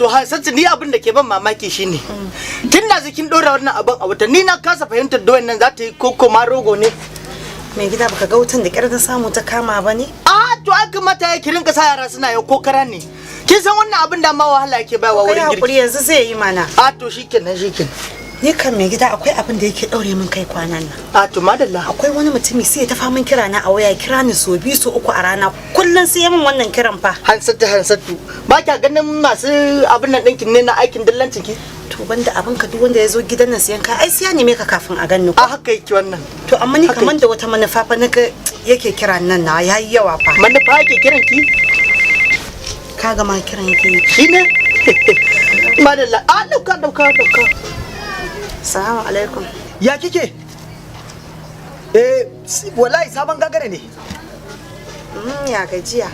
Wato Hansatu, ni abin da ke ban mamaki shine tun da kin dora wannan abin a wuta, ni na kasa fahimtar doyan nan za ta yi koko ma rogo ne. Mai gida, baka ga wutan da kyar ta samu ta kama ba ne? A to ai kamata ya ki rinka sa yara suna yau ko kara ne. Kin san wannan abin da ma wahala yake bayarwa Kai wurin hakuri, girki. yanzu zai yi mana. A to shikenan, shikenan. Ni kan mai gida, akwai abin da yake daure min kai kwanan nan. A to madalla. Akwai wani mutumi sai ya tafa min kira na a waya, kira ni so biyu so uku a rana. Kullum sai ya min wannan kiran fa. Hansatu, Hansatu, ba kya ganin masu abin nan ɗinkin ne na aikin dillancin ki? To banda abin ka, duk wanda ya zo gidan nan siyan ka ai sai ya neme ka kafin a ganni A ko. haka yake wannan. To amma ni haka kaman da wata manufa fa naga yake kira nan na yayi yawa fa. Manufa yake kiran ki? Kaga ma kiran yake yi. Shine madalla. A dauka, dauka, dauka. Assalamu alaikum. Ya kike? Eh, wallahi sabon gagare ne. Ya gajiya.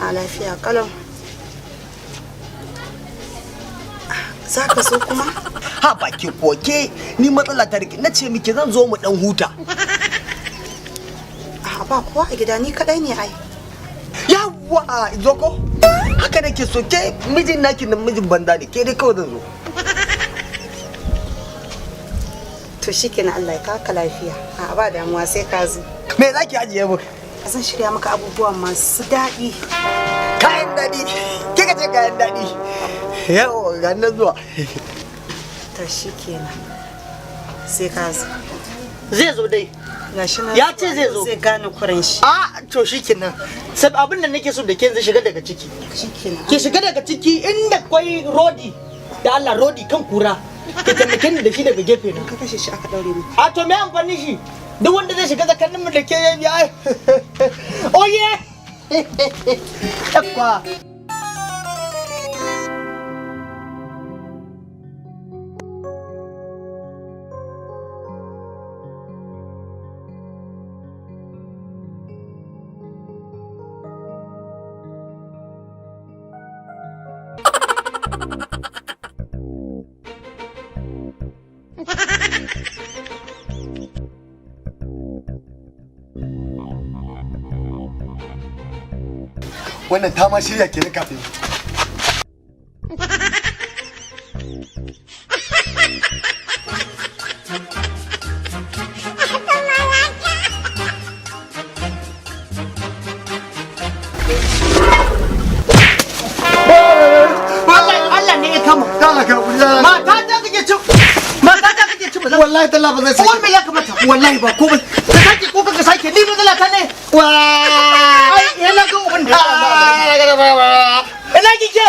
A lafiya kalau. Za ka zo kuma? Ha baki koke, ni matsala ta rike. Na ce miki zan zo mu dan huta. A ba kowa a gida, ni kadai ne ai. Yawwa, zo ko? Haka nake so. Ke mijin naki nan mijin banza ne, ke dai kawai zan zo. To shikenan, Allah ya kaka lafiya. A ba damuwa, sai ka zo. Me za ki ajiye mu? Zan shirya maka abubuwa masu daɗi. Kayan daɗi. Kika ce kayan daɗi. Yawa, ga nan zuwa. To shikenan. Sai ka zo. Zai zo dai. Gashi nan. Ya ce zai zo. Zai gane kuran shi. A to shikenan. Sai abin da nake so da ke yanzu, shiga daga ciki. Shikenan. Ki shiga daga ciki inda kwai rodi, da Allah rodi kan kura. Ki taimake ni da shi daga gefe na. Ka kashe shi aka daure mu. A to me amfani shi? Duk wanda zai shiga tsakanin mu da ke ya. Oye! Yakwa. Wannan ta ma shirya kenan kafin. Allah Allah ne ya kama. Dala ka. Mata ta kake ci. Mata ta kake ci ba. Wallahi talla ba zai sake. Uwar me ya kamata? Wallahi ba komai. Ka sake ko ka sake, ni matsala ta ne. Wa. Ai yana ga uban da. Ina kike?